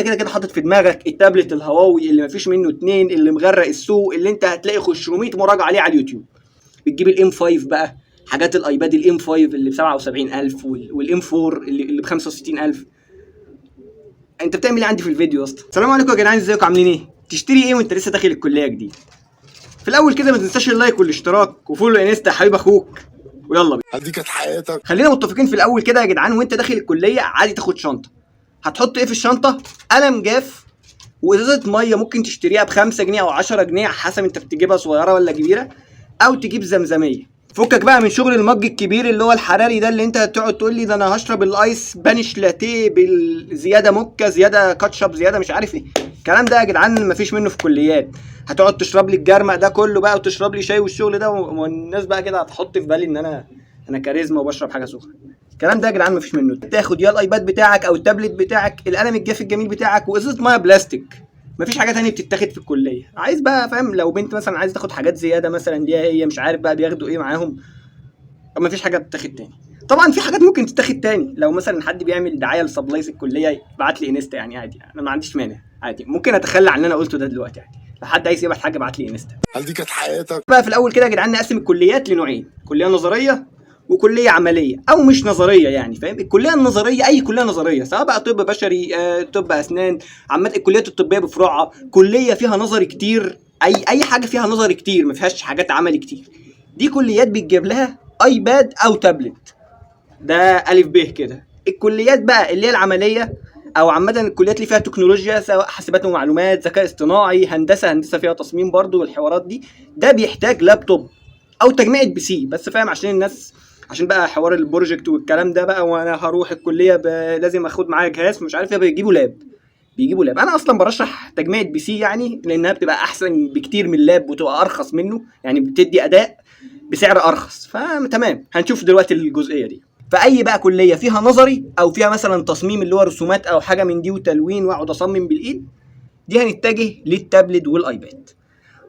كده كده حاطط في دماغك التابلت الهواوي اللي مفيش منه اتنين، اللي مغرق السوق، اللي انت هتلاقي 500 مراجعه عليه على اليوتيوب. بتجيب ال M5 بقى، حاجات ال iPad ال M5 اللي ب 77000 وال M4 اللي ب 65000. انت بتعمل ايه عندي في الفيديو يا اسطى؟ السلام عليكم يا جدعان، ازيكم عاملين ايه؟ تشتري ايه وانت لسه داخل الكلية جديد؟ في الاول كده ما تنساش ال like والاشتراك و follow انستا يا حبيب اخوك، ويلا بينا. دي كانت حياتك. خلينا متفقين في الاول كده يا جدعان، وانت داخل الكلية عادي تاخد شنطه. هتحط ايه في الشنطة؟ قلم جاف وازازه مية ممكن تشتريها ب 5 جنيه او 10 جنيه على حسب انت بتجيبها صغيرة ولا كبيرة، او تجيب زمزميه. فكك بقى من شغل ال mug الكبير اللي هو الحراري ده، اللي انت هتقعد تقول لي ده انا هشرب ال ice Spanish latte بالزيادة موكا زيادة كاتشب زيادة مش عارف ايه. الكلام ده يا جدعان مفيش منه في كليات. هتقعد تشرب لي الجرمق ده كله بقى وتشرب لي شاي والشغل ده، والناس بقى كده هتحط في بالي ان انا كاريزما وبشرب حاجة سخنة. الكلام ده يا جدعان مفيش منه. تاخد يا ال iPad بتاعك او التابلت بتاعك، القلم الجاف الجميل بتاعك، وازازه مية بلاستيك. مفيش حاجة تانية بتتاخد في الكلية. عايز بقى فاهم، لو بنت مثلا عايز تاخد حاجات زيادة مثلا ليها هي، مش عارف بقى بياخدوا ايه معاهم، مفيش حاجة بتتاخد تاني. طبعا في حاجات ممكن تتاخد تاني، لو مثلا حد بيعمل دعاية ل supplies الكلية يبعت لي انستا، يعني عادي، انا ما عنديش مانع، عادي ممكن اتخلى عن اللي انا قلته ده دلوقتي عادي. لو حد عايز يبعت حاجة ابعت لي انستا. هل دي كانت حياتك؟ بقى في الاول كده يا جدعان نقسم الكليات لنوعين، كليه نظرية وكلية عملية او مش نظرية، يعني فاهم. الكلية النظرية اي كليه نظرية، سواء بقى طب بشري، طب اسنان، عامة الكليات الطبية بفروعها، كليه فيها نظري كتير، اي حاجة فيها نظري كتير ما فيهاش حاجات عملي كتير، دي كليات بتجيب لها iPad او تابلت. ده الف ب كده. الكليات بقى اللي هي العملية او عامة الكليات اللي فيها تكنولوجيا، سواء حاسبات ومعلومات، ذكاء اصطناعي، هندسة فيها تصميم برضو والحوارات دي، ده بيحتاج لابتوب او تجميعة PC بس، فاهم؟ عشان الناس، عشان بقى حوار ال project والكلام ده بقى، وانا هروح الكلية لازم اخد معايا جهاز مش عارف ايه، بيجيبوا lap، بيجيبوا lap. انا اصلا برشح تجميعة PC يعني، لانها بتبقى احسن بكتير من ال lap وتبقى ارخص منه، يعني بتدي اداء بسعر ارخص. فتمام، هنشوف دلوقتي الجزئية دي. فاي بقى كليه فيها نظري او فيها مثلا تصميم اللي هو رسومات او حاجة من دي وتلوين واقعد اصمم بالايد، دي هنتجه للتابلت وال iPad.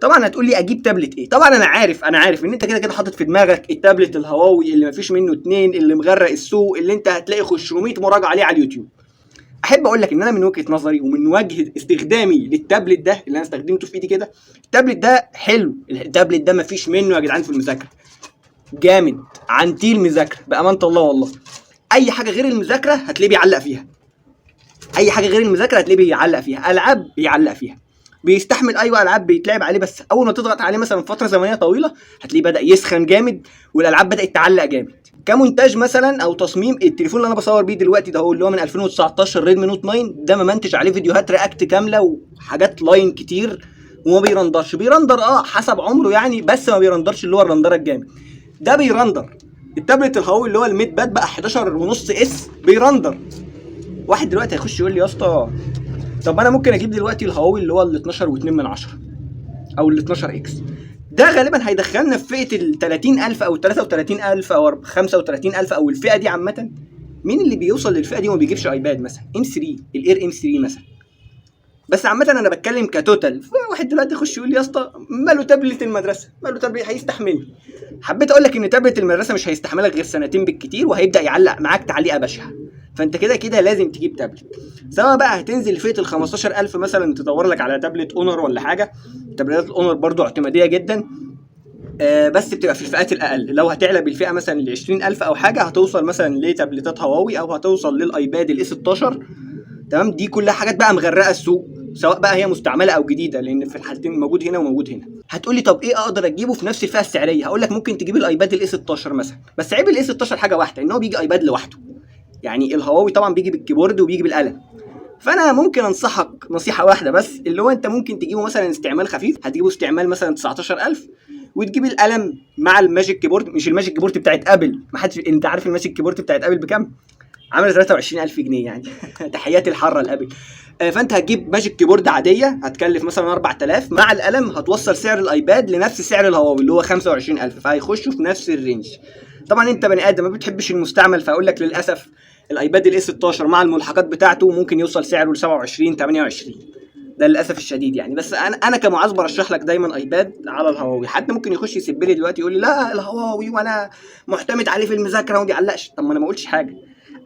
طبعا هتقول لي اجيب تابلت ايه؟ طبعا انا عارف ان انت كده كده حاطط في دماغك التابلت الهواوي اللي مفيش منه اتنين، اللي مغرق السوق، اللي انت هتلاقي 500 مراجعه عليه على اليوتيوب. احب اقول لك ان انا من وجهه نظري ومن وجهه استخدامي للتابلت ده اللي انا استخدمته في ايدي كده، التابلت ده حلو، التابلت ده مفيش منه يا جدعان في المذاكرة، جامد عنتيل مذاكرة بامانه الله. والله اي حاجة غير المذاكرة هتلاقيه بيعلق فيها، اي حاجة غير المذاكرة هتلاقيه بيعلق فيها. العاب بيعلق فيها، بيستحمل ايوه العاب بيتلعب عليه، بس اول ما تضغط عليه مثلا فترة زمنية طويلة هتلاقيه بدا يسخن جامد والالعاب بدات تعلق جامد. كمونتاج مثلا او تصميم، التليفون اللي انا بصور بيه دلوقتي ده هو اللي هو من 2019 Redmi Note 9، ده ممنتج عليه فيديوهات react كاملة وحاجات line كتير وما بيرندرش. بيرندر حسب عمره يعني، بس ما بيرندرش اللي هو الرندره الجامد ده. بيرندر التابلت الهواوي اللي هو ال MatePad بقى 11 ونص S بيرندر. واحد دلوقتي هيخش يقول لي يا اسطى طب انا ممكن اجيب دلوقتي الهواوي اللي هو ال 12.2 من 10 او ال 12 X، ده غالبا هيدخلنا في فئة ال 30000 او 33000 او 35000 او الفئة دي عامة. مين اللي بيوصل للفئه دي وما بيجيبش iPad مثلا M3، ال Air M3 مثلا؟ بس عامة انا بتكلم ك total. واحد دلوقتي يخش يقول لي يا اسطى ماله تابلت المدرسة، ماله تابلت هيستحملني. حبيت اقول لك ان تابلت المدرسة مش هيستحملك غير سنتين بالكتير وهيبدا يعلق معاك تعليقه بشعة، فانت كده كده لازم تجيب تابلت. سواء بقى هتنزل لفئة ال 15000 مثلا تدور لك على تابلت Honor ولا حاجة، تابلتات ال Honor برضو اعتماديه جدا، بس بتبقى في الفئات الاقل. لو هتعلى بالفئه مثلا ل 20000 او حاجة هتوصل مثلا لتابلتات هواوي او هتوصل لل iPad ال A16. تمام، دي كلها حاجات بقى مغرقة السوق، سواء بقى هي مستعملة او جديدة، لان في الحالتين موجود هنا وموجود هنا. هتقول لي طب ايه اقدر اجيبه في نفس الفئة السعرية؟ هقول لك ممكن تجيب ال iPad ال A16 مثلا، بس عيب ال A16 حاجة واحدة، ان هو بيجي iPad لوحده. يعني الهواوي طبعا بيجي بال keyboard وبيجي بالقلم. فانا ممكن انصحك نصيحة واحدة بس، اللي هو انت ممكن تجيبه مثلا استعمال خفيف، هتجيبه استعمال مثلا 19000 وتجيب القلم مع ال Magic Keyboard. مش ال Magic Keyboard بتاعت Apple، ما حدش، انت عارف ال Magic Keyboard بتاعت Apple بكام؟ عامله 23000 جنيه يعني. تحياتي الحارة ل Apple. فانت هتجيب Magic Keyboard عادية هتكلف مثلا 4000 مع القلم، هتوصل سعر ال iPad لنفس سعر الهواوي اللي هو 25000، فهيخشوا في نفس ال range. طبعا انت بني ادم ما بتحبش المستعمل، فاقول لك للاسف ال iPad ال A16 مع الملحقات بتاعته ممكن يوصل سعره ل 27 28، ده للاسف الشديد يعني. بس انا كمعاذ برشح لك دايما iPad على الهواوي. حد ممكن يخش يسب لي دلوقتي يقول لي لا الهواوي وانا معتمد عليه في المذاكرة وما بيعلقش. طب ما انا ما قلتش حاجة،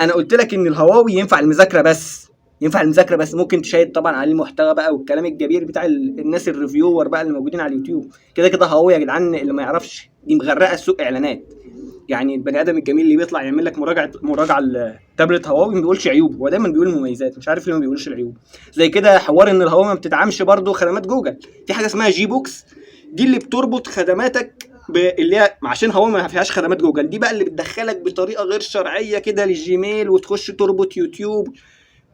انا قلت لك ان الهواوي ينفع المذاكرة بس، ينفع للمذاكره بس. ممكن تشيد طبعا عليه المحتوى بقى والكلام الجبير بتاع الناس ال reviewer بقى اللي موجودين على اليوتيوب. كده كده هواوي يا جدعان اللي ما يعرفش دي مغرقة السوق اعلانات. يعني البني ادم الجميل اللي بيطلع يعمل لك مراجعه التابلت هواوي ما بيقولش عيوب، هو دايما بيقول مميزات، مش عارف ليه ما بيقولش العيوب. زي كده حوار ان الهواوي ما بتدعمش برضه خدمات جوجل، في حاجة اسمها G Box دي اللي بتربط خدماتك اللي هي عشان هواوي ما فيهاش خدمات جوجل، دي بقى اللي بتدخلك بطريقة غير شرعية كده للجيميل وتخش تربط يوتيوب،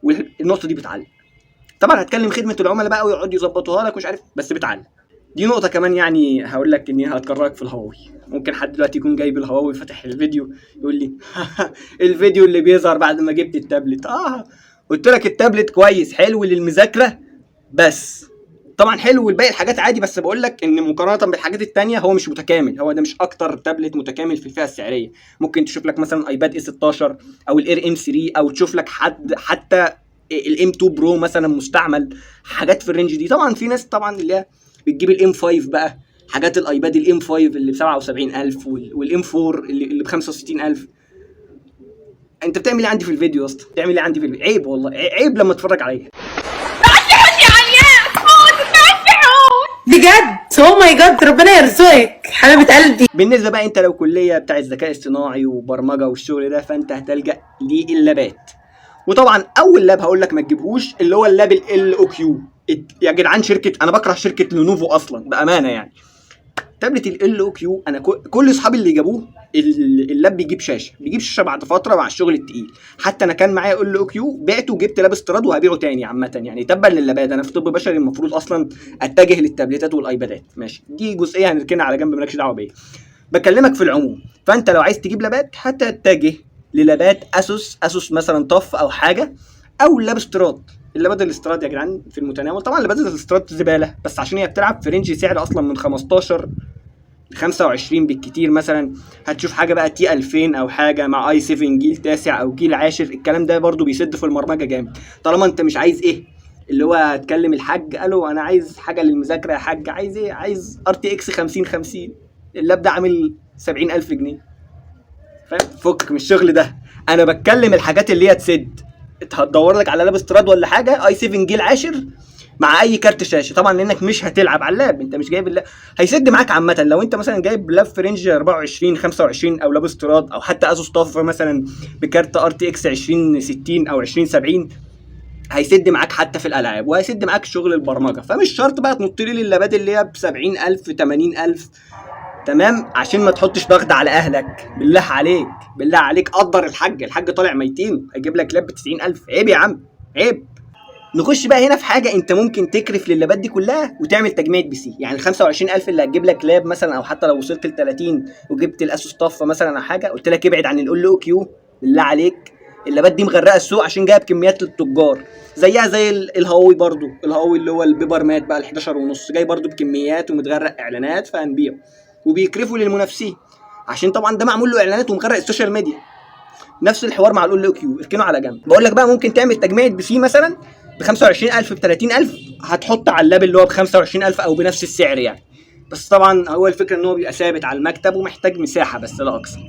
والنقطة دي بتعلق. طبعا هتكلم خدمة العملاء بقى ويقعدوا يظبطوها لك ومش عارف، بس بتعلق. دي نقطة كمان يعني هقول لك اني هتكررك في الهواوي. ممكن حد دلوقتي يكون جايب الهواوي فاتح الفيديو يقول لي الفيديو اللي بيظهر بعد ما جبت التابلت، قلت لك التابلت كويس حلو للمذاكره بس، طبعا حلو والباقي الحاجات عادي، بس بقول لك ان مقارنة بالحاجات التانية هو مش متكامل، هو ده مش اكتر تابلت متكامل في الفئة السعرية. ممكن تشوف لك مثلا iPad A16 او ال Air M3، او تشوف لك حد حتى ال M2 Pro مثلا مستعمل، حاجات في ال range دي. طبعا في ناس طبعا اللي هي بتجيب ال M5 بقى، حاجات ال iPad ال M5 اللي ب 77000 وال M4 اللي ب 65000. انت بتعمل ايه عندي في الفيديو يا اسطى؟ بتعمل ايه عندي في الفيديو؟ عيب والله، عيب لما تتفرج عليا. بجد oh my God، ربنا يرزقك حبيبه قلبي. بالنسبة بقى انت لو كليه بتاع الذكاء الاصطناعي وبرمجه والشغل ده، فانت هتلجأ لللابات. وطبعا اول لاب هقول لك ما تجيبهوش اللي هو اللاب LOQ. يا جدعان شركة، انا بكره شركة لينوفو اصلا بامانه يعني. تابلت LOQ انا كل اصحابي اللي جابوه اللاب بيجيب شاشة، بيجيب شاشة بعد فترة مع الشغل التقيل. حتى انا كان معايا LOQ بعته وجبت لاب استيراد وهبيعه تاني عامة يعني. تبا لللابات، انا في طب بشري المفروض اصلا اتجه للتابلتات والايبادات، ماشي. دي جزئية هنركنها على جنب مالكش دعوه بيا، بكلمك في العموم. فانت لو عايز تجيب لابات هتتجه للابات اسوس، اسوس مثلا TUF او حاجة، او لاب استيراد. اللابات الاستيراد يا جدعان في المتناول، طبعا لابات الاستيراد زبالة، بس عشان هي بتلعب في range سعر اصلا من 15 ل 25 بالكتير مثلا. هتشوف حاجة بقى T 2000 او حاجة مع i7 جيل تاسع او جيل عاشر، الكلام ده برضو بيسد في البرمجة جامد. طالما انت مش عايز ايه اللي هو هتكلم الحاج قالوا انا عايز حاجة للمذاكره يا حاج، عايز ايه؟ عايز RTX 5050، اللاب ده عامل 70000 جنيه، فاهم؟ فك من الشغل ده. انا بتكلم الحاجات اللي هي تسد. انت هتدور لك على لاب استيراد ولا حاجة i7 جيل عاشر مع اي كارت شاشة، طبعا لانك مش هتلعب على اللاب، انت مش جايب اللاب هيسد معاك عامة. لو انت مثلا جايب لاب في range 24 25 او لاب استيراد او حتى اسوس TUF مثلا بكارت RTX 2060 او 2070، هيسد معاك حتى في الالعاب وهيسد معاك شغل البرمجة. فمش شرط بقى تنط لي للابات اللي هي ب 70000 80000، تمام؟ عشان ما تحطش ضغط على اهلك. بالله عليك، بالله عليك قدر الحاج، الحاج طالع ميتين هيجيب لك لاب ب 90000، عيب يا عم عيب. نخش بقى هنا في حاجة انت ممكن تكرف للابات دي كلها وتعمل تجميع PC. يعني ال 25000 اللي هتجيب لك لاب مثلا، او حتى لو وصلت ل 30 وجبت الاسوس TUF مثلا او حاجة، قلت لك ابعد عن LOQ بالله عليك. اللابات دي مغرقة السوق عشان جاية بكميات للتجار، زيها زي الهواوي برضو، الهواوي اللي هو ال Paper Mate بقى ال 11 ونص جاي برضو بكميات ومتغرق اعلانات فهنبيعه، وبيكرفوا للمنافسين عشان طبعا ده معمول له اعلانات ومغرق ال social media. نفس الحوار مع LOQ، اركنه على جنب. بقول لك بقى ممكن تعمل تجميع PC مثلا ب 25000 ب 30000، هتحط على اللاب اللي هو ب 25000 او بنفس السعر يعني. بس طبعا هو الفكرة ان هو بيبقى ثابت على المكتب ومحتاج مساحة بس لا اكثر.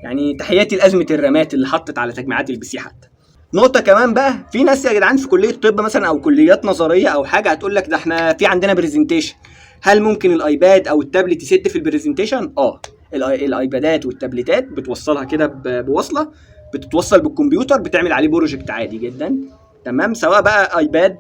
يعني تحياتي لازمه الرامات اللي حطت على تجميعات ال PC حتى. نقطة كمان بقى، في ناس يا جدعان في كليه طب مثلا او كليات نظرية او حاجة هتقول لك ده احنا في عندنا presentation، هل ممكن ال iPad او التابلت يسد في ال presentation؟ الايبادات والتابلتات بتوصلها كده بوصله، بتتوصل بالكمبيوتر، بتعمل عليه project عادي جدا، تمام؟ سواء بقى iPad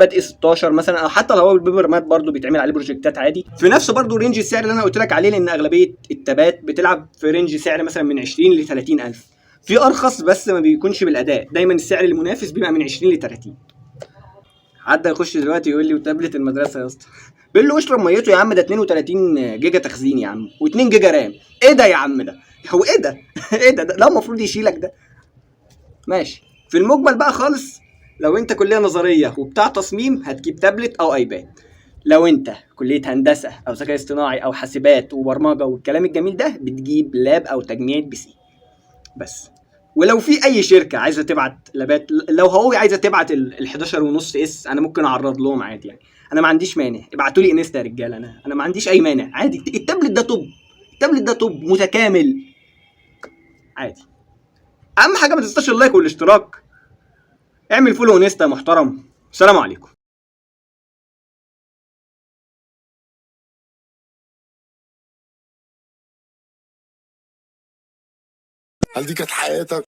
A16 مثلا، او حتى لو هو ال Paper Mate برضو بيتعمل عليه بروجكتات عادي في نفس برضو range السعر اللي انا قلت لك عليه، لان اغلبية التابات بتلعب في range سعر مثلا من 20 ل 30000، في ارخص بس ما بيكونش بالاداء، دايما السعر المنافس بيبقى من 20 ل 30. حد يخش دلوقتي يقول لي وتابلت المدرسة يا اسطى، بيقول له اشرب ميته يا عم، ده 32 جيجا تخزين يا عم و2 جيجا RAM، ايه ده يا عم ده؟ هو ايه ده؟ ايه ده؟ ده المفروض يشيلك ده. ماشي. في المجمل بقى خالص، لو انت كليه نظرية وبتاع تصميم هتجيب تابلت او iPad. لو انت كليه هندسة او ذكاء اصطناعي او حاسبات وبرمجه والكلام الجميل ده، بتجيب لاب او تجميع PC بس. ولو في اي شركة عايزه تبعت لابات، لو هواوي عايزه تبعت ال 11 ونص S، انا ممكن اعرض لهم عادي يعني، انا ما عنديش مانع. ابعتوا لي انستا يا رجاله، انا ما عنديش اي مانع عادي. التابلت ده top، التابلت ده top متكامل عادي. اهم حاجة ما تنساش ال like والاشتراك. اعمل follow انستا يا محترم. سلام عليكم. هل دي كانت حياتك؟